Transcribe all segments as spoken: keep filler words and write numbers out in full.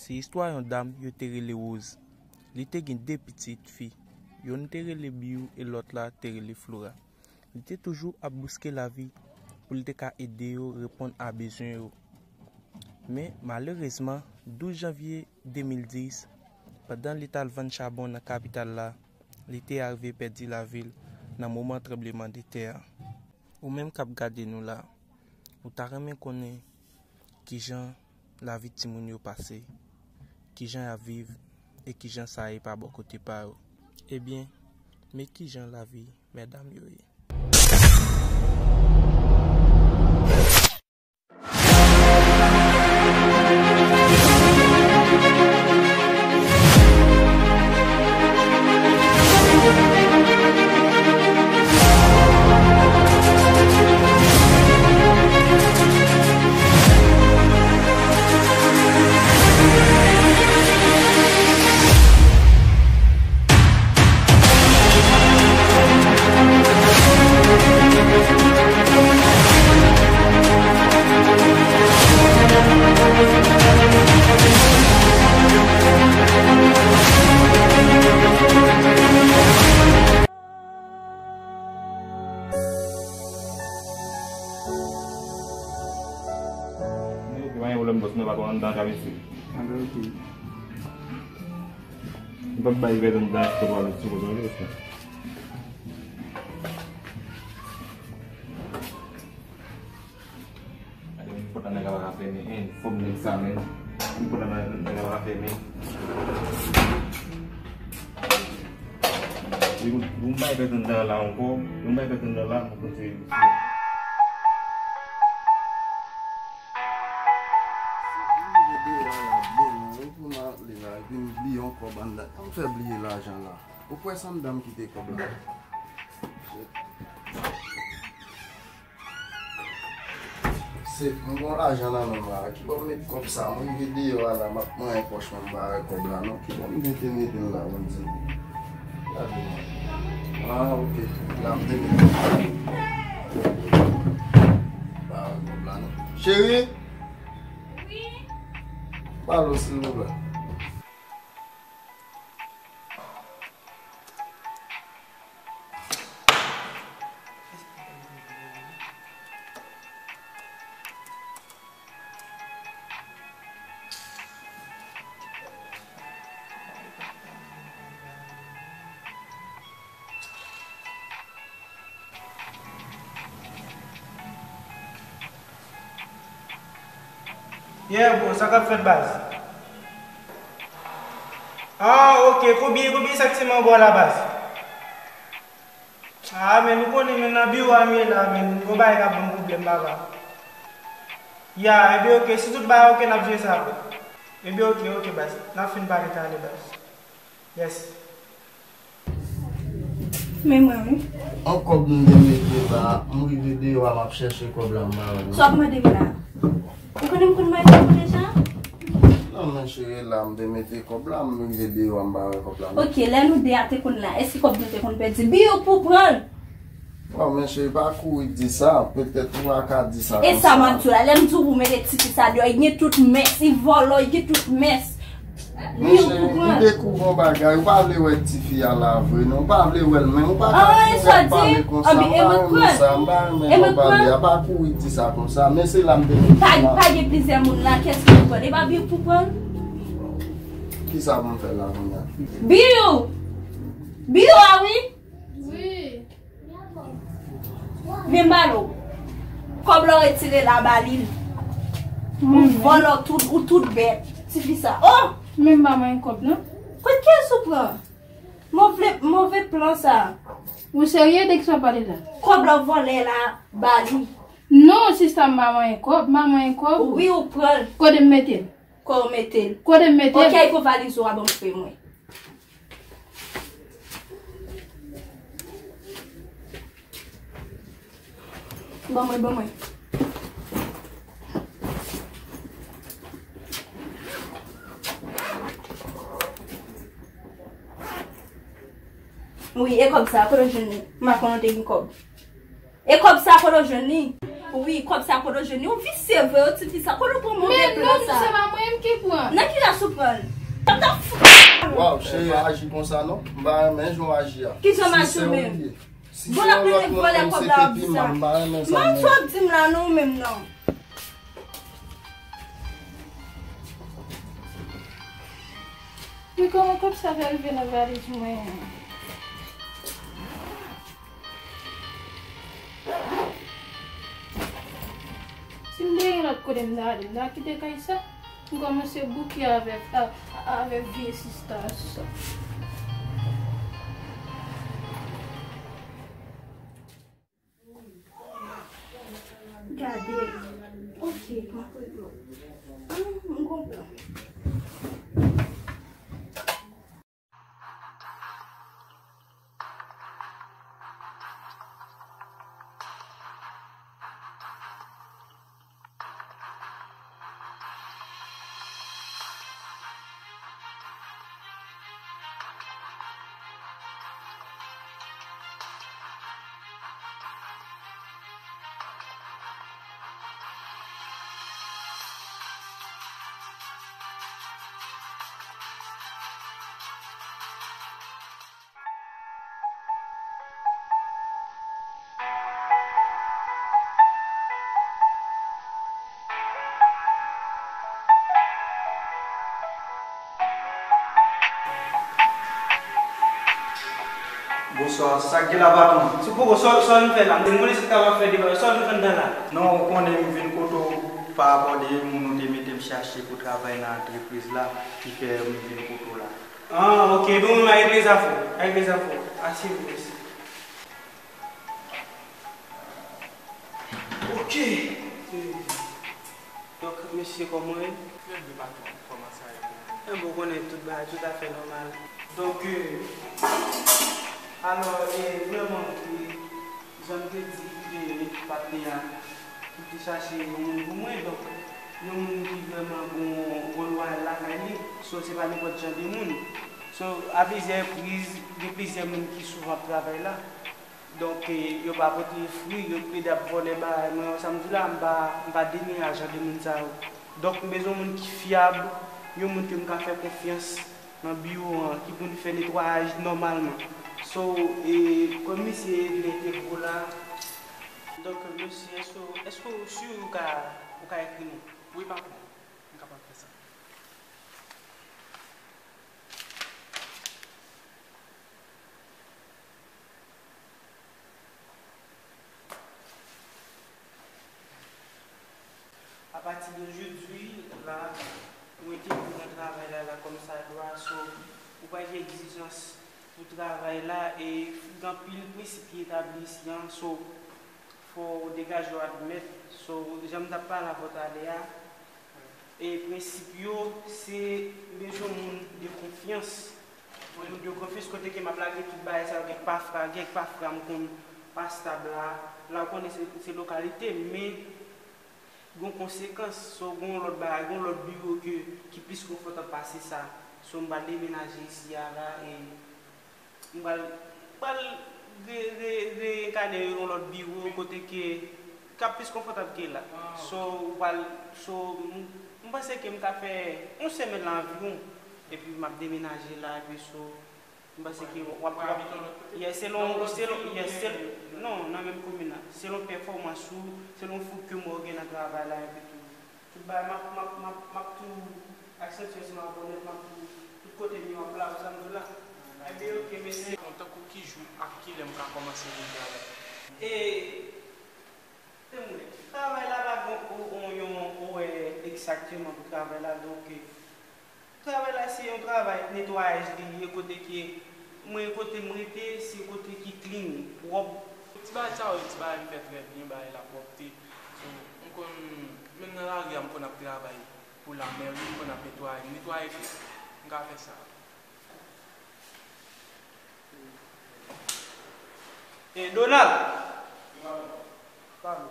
Se istwa yon dam yo te rele Rose. Li te gen de pitit fi. Yonn te rele Biyou e lòt la te rele Flora. Li te toujou ap bouske lavi pou li te ka ede yo reponn a bezwen yo. Men, malerezman, douz janvye de mil dis, pandan li t al vann chabon nan kapital la, li te arive pèdi lavi l nan moman tranblemanntè a. Ou menm k ap gade nou la, ou ta renmen konnen kijan lavi timoun yo pase, kijan y ap viv, e kijan sa ye pa bò kote pa yo? Ebyen, men kijan lavi medam yo ye. Ok, pa gen pwoblèm, bòs, mwen pa konn anndan ka mesye. Anndan, ok. M p ap bay vèt anndan, se pa mesye, bòs, mwen, bòs. Gade yon pòt la nèg la pa ka fèmen, en, fòm nèg sa menm. Yon pòt la nèg la pa ka fèmen. Yon, yon bagay pèt anndan la ankò, yon bagay pèt anndan la, mwen panse. Rive deyò a la byen lwen wi pou m ale la, epi m bliye yon kòb anndan. Sa m fè bliye lajan la? Ou kwè se anndan m kite kòb la? Se, m gon lajan nan men m la. Kibò m met kòb sa? Mwen rive deyò a la, m ap manyen pòch mwen, m pa wè kòb la non. Kibò m mete, mete l la, bon Dye? Gade non. Ah, ok. La m te mete l la. Pa wè kòb la non. Cheri? Wi? Pale w, silvouplè. Yeah, bro, sa k ap fèt, baz? Ah, ok, konbyen, konbyen sa k te manbo la, baz? Ah, men nou konnen, men nan biwo a m ye la, men gon bagay k ap ban m pwoblèm, papa. Ya, ebyen, ok, si tout bagay ok, n ap jere sa apre. Ebyen, ok, ok, baz, n ap fin pale talè, baz. Yes. Men mwen, wi. On kòb m te mete la, m rive deyò a, m ap chèche kòb la, m pa wè l non. Sa w ap mande m la? Ou konnen m konn mande w deja? Non, men cheri, la m te mete kòb la, m rive deyò a, m pa wè kòb la non. Ok, lè nou de a te konn la, èske kòb nou te konn pèdi? Biyou pou pran l. Bon, men cheri, pa kouri di sa, petèt ou pa ka di sa konsa. E sa m ap di w la, lè m di w pou mete tifi sa deyò, li gen tout mès, li vòlò, li gen tout mès. Men cheri, ou dekouvri yon bagay, ou pa vle wè tifi a la vre non, ou pa vle wè l menm, ou pa ka kouri ap pale konsa, m pa renmen sa, m pa renmen jan w pale a, pa kouri di sa konsa, men se la m te mete la. Pa gen plizyè moun la, kiyès ki pou pran l? E pa Biyou pou pran l? Kisa pou m fè la kounye a? Biyou! Biyou a wi! Wi. Men m pale w. Kòb la w retire la ba li. Ou vòlò tout, ou tout bèt. Tifi sa. Oh! Men m pa manyen kòb non. Kot kiyès ou pran? Move, move plan sa. Ou serye de ki sa w pale la? Kòb la w vòlè la ba li. Non, sista, m pa manyen kòb, m pa manyen kòb. Wi, ou pran l. Kote m mete l? Kò w mete l. Kote m mete l? Ok, pou valiz ou a, ban m fè mwen. Ban mwen, ban mwen. Wi, e kòb sa, kote w jwenn li? M pa konnen w te gen kòb. E kòb sa kote w jwenn li? Wi, kòb sa kote w jwenn li? Ou visye vre, wi, tifi sa. Kote w pran move plan sa? Men non, se pa mwen menm ki Pran. Nan ki rès ou pran l? Tap tap fou. Waw, cheri, pa aji konsa non. M pa renmen jan w aji a. Ki jan m aji ou menm? Si se yon lòt moun menm, se te pi mal, m pa renmen sa non. Sa w ap di m la non, ou menm non. Men kòman kòb sa fè rive nan valiz mwen? Si m te gen lòt kote m ta ale, m ta kite kay sa. M kòmanse bouke avèk, a, avèk vye sista sa. Gade. Ok, m ap regle w. Ah, m konprann. Bonswa, sa k gen la, patwon? Se poko, sa, sa w vin fè la? M konnen se travay w ap fè devan, sa w vin fè anndan la? Non, ou konnen m vin kote w pa rapò de moun ou te mete m chache pou travay nan antrepriz la, ki fè m vin kote w la. Ah, ok, bon, m a regle zafè w, a regle zafè w. Asize w, mèsi. Ok. Donk, mesye, kòman w ye? Trè byen, patwon. Kòman sa ye pou ou? Enben, ou konnen tout bagay toutafè nòmal. Donk, euh, alò, e, vrèman, e, jan m te di, e, patnè a, m te chache yon moun pou mwen, donk, yon moun ki vrèman gon, gon lwayal lakay li. So, se pa nenpòt jan de moun. So, a plizyè repriz, gen plizyè moun ki souvan ap travay la. Donk, e, yo pa pote fwi, yo plede ap vòlè bagay. Mwen, sa m di la, m pa, m pa deme a jan de moun sa yo. Donk, m bezwen yon moun ki fyab, yon moun ke m ka fè konfyans nan biwo an, ki konn fè netwayaj nòmalman. So, e, kòm misye vle te gwo la. Donk, mesye, so, èske w si ou ka, ou ka ekri non? Wi, patwon. M kapab fè sa. Apati de jodi la, ou entegre nan travay la, la kòm sa dwa, so, ou pa gen egzijans pou travay la, e gen anpil prensip ki etabli isi an, so, fò w degaje w admèt, so, jan m t ap pale avè w talè a, e prensip yo, se bezwen moun de konfyans. Moun de konfyans kote ke m ap lage tout bagay sa yo, gen pafra, gen pafra m konn pa stab la. La, ou konnen se, se lokalite, men gon konsekans, so, gon lòt bagay, gon lòt biwo ke, ki plis konfòtab pase sa. So, m pral demenaje isi a la, e m pral, pral re, re, reyekane yon lòt biwo kote ke, k ap plis konfòtab ke la. So, ou pral, so, m, m panse ke m ka fè yon semèn la anviwon, epi m ap demenaje la, epi so, m panse ke w ap, w ap, yeah, selon, selon, yeah, sel-, non, nan menm komin nan. Selon pèfòmans ou, selon fouk ke mwen gen nan travay la, epi tou. Tout bagay, m ap, m ap, m ap, m ap tou aksantye ansanm avè w nèt, m ap tou, tout kote m ye, m ap la, sa m di w la. Ebyen, ok, mèsi. Bon, tankou ki jou ak kilè m ka kòmanse vin travay? E, se mwen. Travay la pa gen o-, o-, yon orè egzakteman pou travay la, donk, travay la se yon travay netwayaj li ye, kote ke mwen, kote m rete, se kote ki clean, pwòp. Ti bagay sa yo, ti bagay m fè trè byen, bagay lapwòpte. So, m konn, menm nan lari a, m konn ap travay pou lamèri, m konn ap netwaye, m netwaye fè. M ka fè sa. E, Donald! Pardon.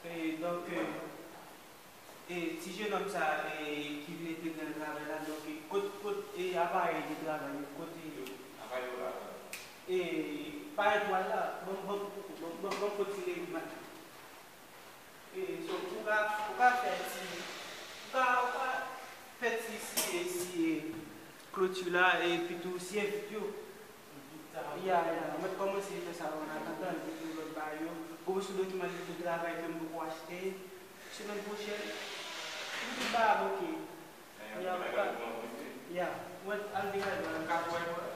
E, donk, e, e, ti jenòm sa, e, ki vin entegre nan travay la, donk, e, kot, kot, e, aparèy de travay yo, kote yo? Aparèy yo la. E, pa etwal la, ban m, ban m, ban m, ban m, ban m kontinye. Ou ka, ou ka fè ti, ou ka, ou ka fè ti siye, siye kloti la, epi tou siye vit yo. Ya, ya, mwen kòmanse fè sa an atandan, epi tou lòt bagay yo. Gon sou dokiman ki pou travay ke m poko achte. Semèn pwochèn, nou tout bagay ap oke. Ya, ou ka, ya, mwen al degaje la.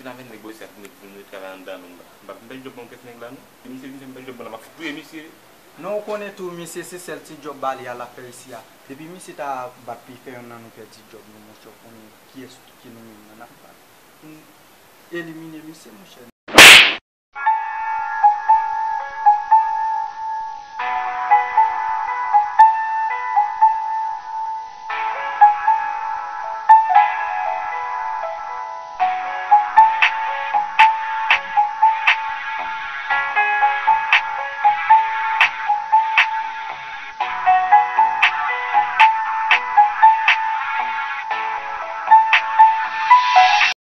Lamen negosye ak nou pou nou travay anndan nou. M p ap, m p ap pèdi djòb mwen kèk nèg la non. Misye di m pèdi djòb mwen la, m ap touye misye. Non, ou konnen tou, misye se sèl ti djòb bale a l ap fè isi a. Depi misye ta bat pi fè yonn nan nou pèdi djòb nou, monchè, ou konnen kiyès ki nou menm nan n ap bat. Pou n elimine misye, monchè.